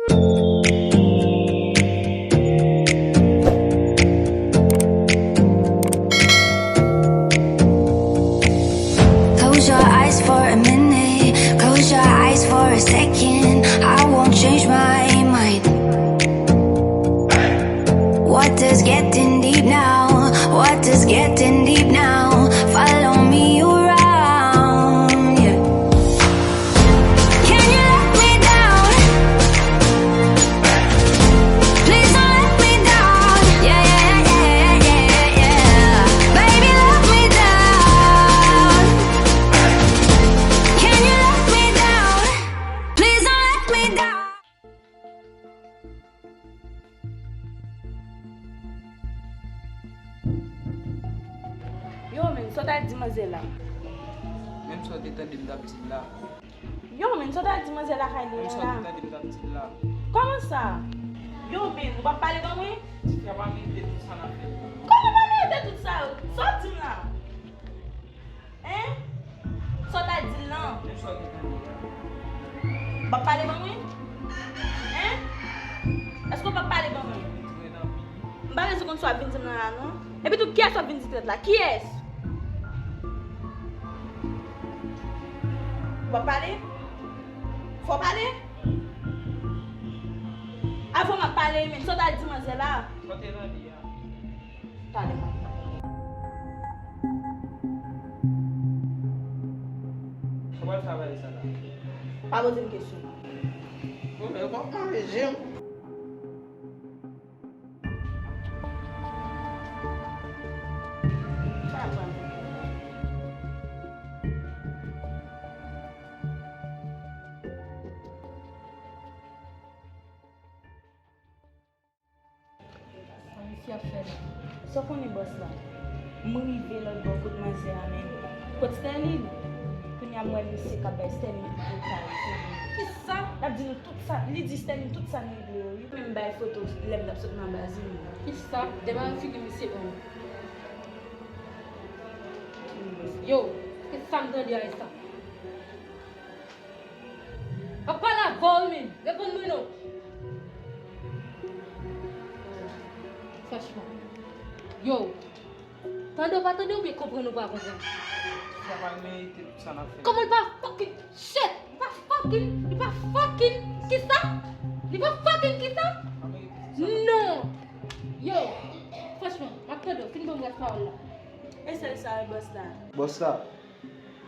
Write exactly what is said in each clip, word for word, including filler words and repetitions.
Close your eyes for a minute, close your eyes for a second. I won't change my mind. Water's getting deep now, water's getting deep now. Follow me around, yeah. Can you let me down? Please don't let me down. Yeah, yeah, yeah, yeah, yeah. Baby, let me down. Can you let me down? Please don't let me down. Yo, men, sa w t al di manzè la? Menm sa w te tande m t ap di l la. Yo, men, sa w t al di manzè lakay li an la? Menm sa w te tande m t ap di l la. Kòman sa? Yo, men, ou p ap pale ban mwen? Tifi a pa merite tout sa n ap fè. Kòman pa merite tout sa? Sa w di m la? Hein? Sa w t al di l lan? Menm sa w te tande l la. W p ap pale ban mwen? Hein? Èske w p ap pale ban mwen? M pa bezwen konn sa w ap vin di m nan la, non. Epi tou, kiyès w ap vin di trèt la? Kiyès? W ap pale? Fò w pale? Avan m ap pale, men sa w t al di manzè la? Sa w te tande a? Talè m ap pale. Sa w pral fè avè sa la? Pa poze m kesyon. Bon, men w p ap manje m. Sa misye ap fè la? Sa w konnen bòs la? M rive lòt bò kot manzè a, men kot Sterline? Kounye a m wè misye k ap bay Sterline vokal. Kisa? L ap di nou tout sa, li di Sterline tout sa n regle yo, wi. Menm bay foto lè m t ap sot nan baz, wi. Kisa? Devan figi misye ban m. Yo, se sa m tande a, e sa. Pa pale avè w, men. Reponn mwen non. Franchman. Yo. Tande w pa tande oubyen konprann ou pa konprann? Sa pa merite tout sa n ap fè. Kòman li pa fucking shit? Li pa fucking, li pa fucking kisa? Li pa fucking kisa? Non. Yo. Franchman, m ap tande w. Fin ban m rès pawòl la. E sèl sa, bòs la. Bòs la.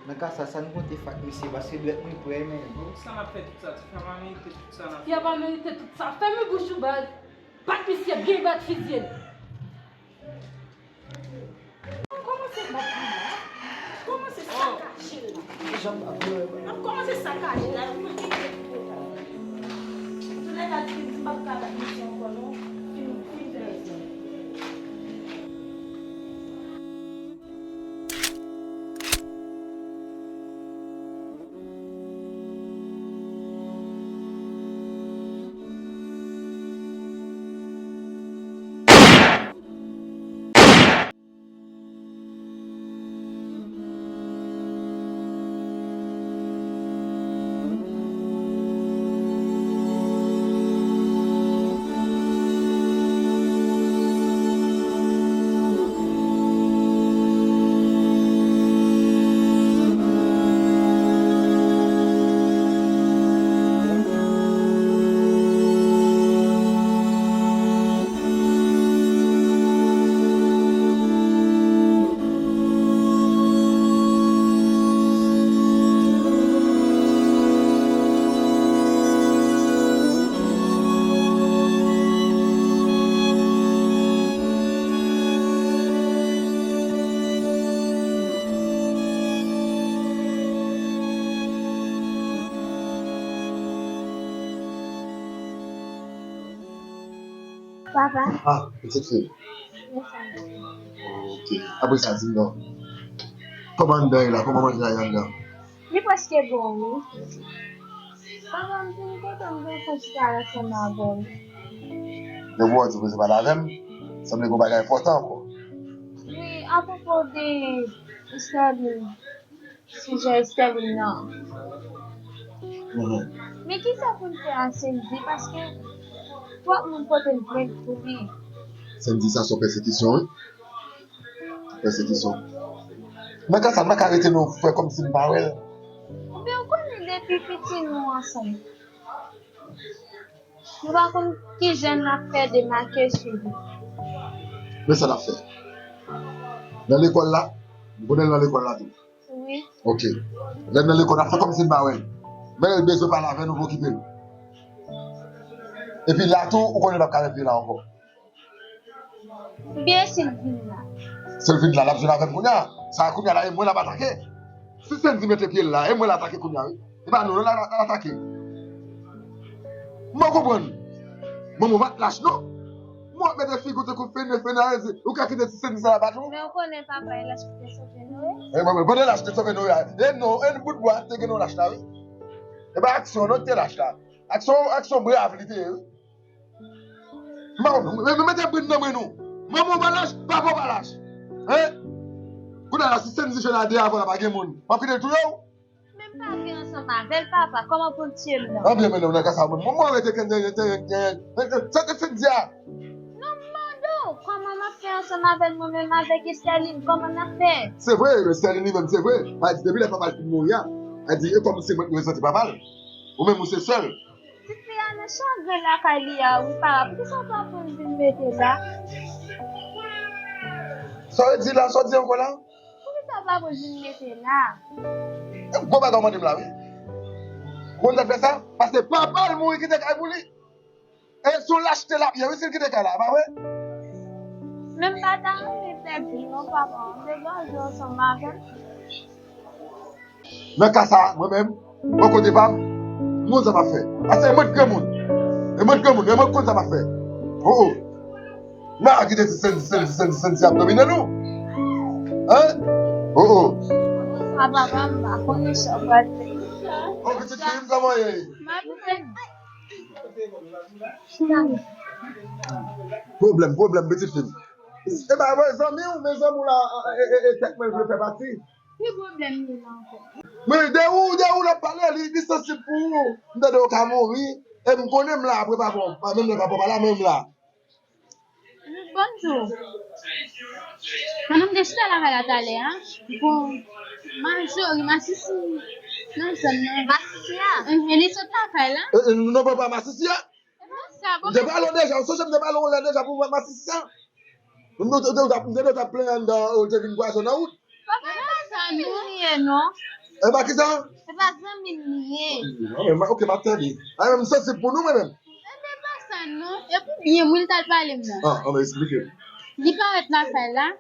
Nan ka sa, sa n konte fè ak misye, paske dwèt mwen prè, men. Bon, sa n ap fè tout sa, tifi a pa merite tout sa n ap fè. Tifi a pa merite tout sa. Fèmen bouch ou, baz. Bat misye byen, bat fizye l. Kòmanse bat li la. Kòmanse sakaje l la. N ap kòmanse sakaje l la. Yo mwen kite pou pota. Toulède di m di m p ap ka bat misye ankò non. Fin, fin fè lèzòd. Papa. Ah, pitit fi. Yes, papa. Ok. Apre sa, di m non. Kòman anndan ye la? Kòman manje a ye anndan? Li prèske bon, wi. Papa, m fin kontan m vin fè yon ti pale ansanm avè w. Depi w di w bezwen pale avè m, sanble gen yon bagay enpòtan ankò. Wi, apwopo de Sterline. Sijè Sterline nan. Mhm. Men kisa pou n fè a Sendy, paske twòp moun pote l plent pou li. Sendy, sa se yon pèsekisyon, wi. Pèsekisyon. Nan ka sa, m pa ka rete non, fè kòmsi m pa wè l. Oubyen ou konnen depi piti nou ansanm. Nou pa konn ki jan n ap fè demake sou li. Men sa n ap fè. Nan lekòl la, m konnen l nan lekòl la tou. Wi. Ok. Lè n nan lekòl, n ap fè kòmsi n pa wè l. Men lè l bezwen pale avè nou, nou okipe l. Epi la tou, ou konnen n ap ka rete la ankò. Oubyen si l vin la. Si l vin la, l ap jwenn avè m kounye a. Sa kounye a la, e mwen l ap atake. Si Sendy mete pye l la, e mwen l atake kounye a, wi. E pa nou, non, l al atake. M pa konprann. Manman w pa t lach, non. Mwen ap mete figi w tankou fene, fene, a di, ou ka kite ti Sendy sa la bat ou? Men ou konnen papa e lach ki te sove nou, wi. E mwen, mwen, pandan lach te sove nou, e non, e bout bwa te gen nan lach la, wi. E pa aksyon, non, te lach la. Aksyon, aksyon brav li te ye, wi. M pa konprann. Men, men, mete brid nan men nou. Manman w pa lach, papa w pa lach. Hein? Kounye a la, si Sendy jwenn a de avan la, pa gen moun. W ap kite l touye w? Men m pa gen ansanm avè l, papa. Kòman pou l tiye m nan? Anbyen, men non, nan ka sa, mwen, mwen, mwen rete kenyen, kenyen, kenyen. Sa te Sendy a. Non, m mande w, kòman m ap fè ansanm avè l, mwen menm avèk Esterline? Kòman n ap fè? Se vre, Esterline li menm, se vre. A di, depi lè papa l fin mouri a, a di, e kòm se mwen ki reprezante papa l. Ou menm, ou se sè l. Ti fi a nan chagren lakay li a, wi, papa. Poukisa w pa pran l vin mete la? Sa w di la, sa w di ankò la? Poukisa w pa pran l vin mete la? E gwo bagay w mande m la, wi. Ou konn sa k fè sa? Paske papa l mouri kite kay pou li. E sou lachte l ap ye, wi, si l kite kay la, pa vre? Men m pa ta renmen pèdi non, papa. M te gade ansanm avè l. Nan ka sa, mwen menm, bò kote pa m, m konn sa m ap fè. Paske e mwen k granmoun. E mwen k granmoun, e mwen k konn sa m ap fè. Oh, oh. M pa kite ti Sendy, Sendy, Sendy, Sendy ap domine nou. Hein? Oh, oh. A papa, m pa konnen sa w pral fè. Oh, pitit fi m, kòman ye? M ap fè. Pwoblèm, pwoblèm, pitit fi m. E pa vre, zanmi w, men zanmi w la, e, e, e, tèt mwen vle fè pati. Ki pwoblèm li la ankò? Men de ou, de ou l ap pale, li, li sansib pou ou. M tande w ka mouri, e m konnen m la apre papa w, pa menm lè papa w pa la, men m la. Bonjou. Pandan m te chita lakay la talè a, gon Majori, masisi nan zòn nan. Masisi a? Enhen, li sot lakay la. E, e, non, papa, masisi a? E pa sa, bon, m te pale w deja, ou sonje m te pale w lè deja pou masisi a? M te, te, te, te, te plenyen anndan, ou te vin pwazon nan wout. Papa, e pa zanmi m li ye, non. E pa kisa? E pa zanmi m li ye. Non, men, ok, m ap tande. A, men m santi pou nou, mwen menm. E pa sa, non. E pou byen m wi l t al pale m nan. Ah, an, men eksplike. Li parèt lakay la.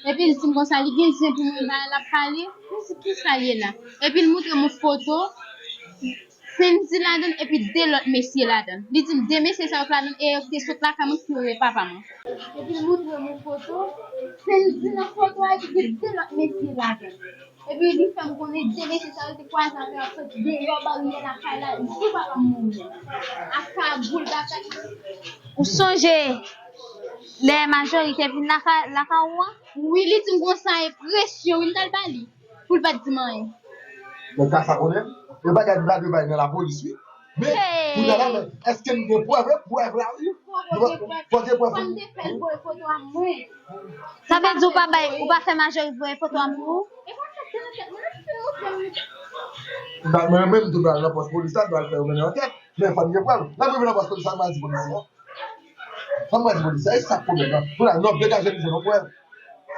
Epi li di m konsa, li gen zen pou mwen, bagay l ap pale. Mwen di, kisa l ye la? Epi l montre m yon foto. Sendy ladann epi de lòt mesye ladann. Li di m de mesye sa yo k ladann e yo te sot lakay mwen ki rele papa mwen. Epi l montre m yon foto, Sendy nan foto a epi gen de lòt mesye ladann. Epi li fè m konnen de mesye sa yo te kwaze avè yo ap sot deyò baryè lakay la jou papa m mouri a. Ak kagoul batay. Ou sonje lè Majori te vin lakay, lakay ou an? Wi, li di m konsa, e presyon wi m t al ba li. Pou l pa t di m anyen. Men ka sa konnen, e bagay m ta dwe bay nan lapolis wi. Men, kounye a la, men, èske n gen prèv, prèv la wi? Fò gen prèv. Fò gen prèv. Fò m te fè l voye foto a mwen. Sa vle di ou pa bay, ou pa fè Majori voye foto a pou ou? E pa sa k te nan tèt mwen, nan fè yo fè m. Mwen menm tou pral nan pòs polis la, pral fè yo mennen ankèt. Men fò n gen prèv. Lè m rive nan pòs polis la, m pral di polisye a. Fò m pral di polisye a, e sa k pwoblèm nan. Pou la, non, degaje nou jwenn yon prèv.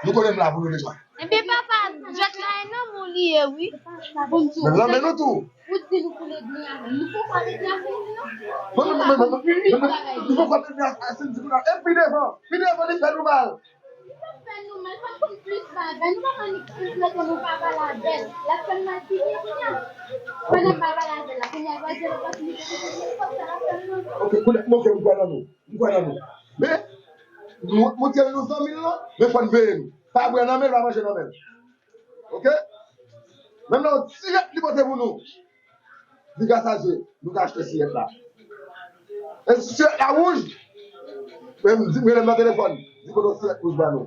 Nou konnen m la pou nou deja. Ebyen papa, djòt la e nan men w li ye wi. Pou m di w. Men nan men nou tou. Ou di nou pou l ede avè l. Nou poko ap ede avè l non. Non, non, non, non, non, non, non, nou poko ap ede a, a Sendy pou la. E pi devan, pi devan li fè nou mal. Li pa fè nou mal, fò n konn plis bagay. Nou pa konn li konplete nou pa pale avè l. L ap fè n mal pi byen kounye a. Pandan m pa pale avè l la, kounye a l pral jwenn opòtinite pou l di kòb sa l ap fè n mal. Ok, kounye a, ok, m kwè nan nou. M kwè nan nou. Men, nou, montre l nou zanmi l lan, men fò n veye nou. Pa bwè nan men l, pa manje nan men l. Ok? Menm nan yon ti rèt li pote pou nou. Li ka chaje, nou ka achte sirèt la. E si sirèt la wouj, men m di, m rele m nan telefòn, di pote yon sirèt wouj ba nou.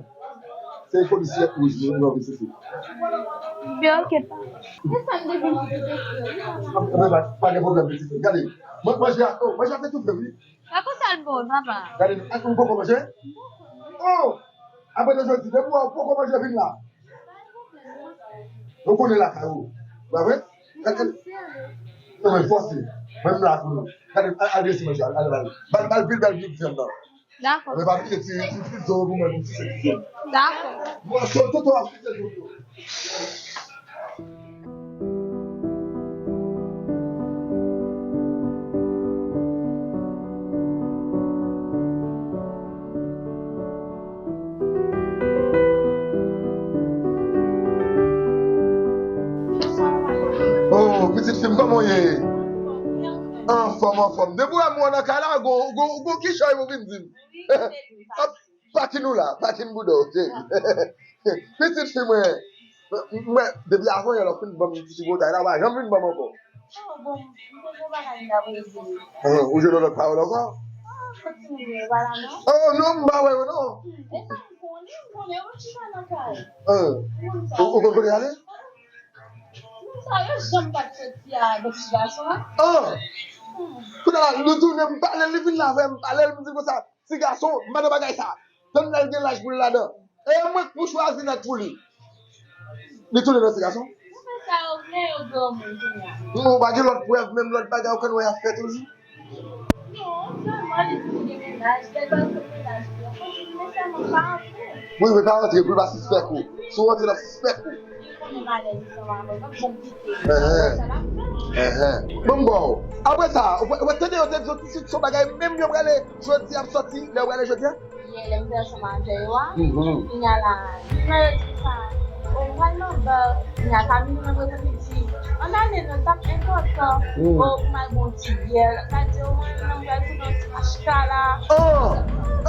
Se polisye wouj li, non, pitit fi. Byen, oke, pa. Pa, pa gen pwoblèm, pitit fi. Gade, man-, manje a, oh, manje a te toufe, wi. Pa konsa l bon, papa. Gade, ak ou poko manje? Oh! Apre de jodi, depi w poko manje, vin la. Nou konnen lakay ou. Pa vre? Gade, non, men fòse. Menm la pou nou. Gade, al, al resi manje, al, al, al. Bal, bal, pil bèl vye fèm nan. Dakò. Men pa bliye ti, ti, ti zo pou mwen, ti se ti. Dakò. Mwen, so, toto ap kite toto. Oh, pitit fi m, kòman w ye? Anfòm, anfòm. Depi w wè m nan kay la, gon, gon, gon kichòy pou vin di m. Patin ou la, patin bouda w, cheri. Pitit fi mwen, mwen, depi avan yè w fin ban m ti chipotay la, w pa janm vin ban m ankò. Oh, bon, m te gon bagay m ta vle di w. Ou jwenn yon lòt pawòl ankò? Oh, non, m pa wè yo non. E sa m konnen, m konnen yo chita nan kay. Ou, ou konn kote y ale? Moun sa yo janm pa t soti avèk ti gason an. Kounye a la, nou tounen, m pale l, li vin la avè m, m pale l, m di l konsa. Ti gason, m pa nan bagay sa. Tann lè l gen laj pou l ladan. E mwen k pou chwazi nèt pou li. Li tounen nan ti gason. Ou fè sa yo vle, yo granmoun kounye a. Non, ou pa gen lòt prèv, menm lòt bagay ou konn wè y ap fè toujou? Non, sèlman li di li gen mennaj, lè l pral fè mennaj li an, fò di li men sèlman pa antre. Wi, men pa antre, pou l pa sispèk ou. Si w antre, l ap sispèk ou. Li konnen malè li sanm avè l, m ap janm kite. Enhen. Enhen. Bon, bon. Apre sa, ou wè, tande yo te di w tout swit se yon bagay, menm yo prale jodi ap sòti, lè yo prale jodi a? Yè, lè m te ansanm avè yo a, kounye a la, jounen yo di sa, o, m pral nan ba, kounye a, Camille mwen reponn li di, ann ale non, l t ap enpòtan, o, pou m al gon ti byè, sa di, o, mwen menm, m pral tounen yon ti H K la. Oh!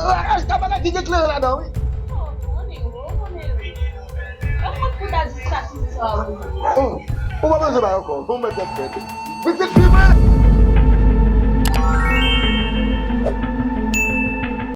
H K bagay ki gen kleren ladan, wi. Oh, konnen, o, konnen, wi. Yo fout pou ta di sa, ti sa, wi. Oh! Ou pa bezwen bay ankò, ou mèt tèt frèt. Pitit fi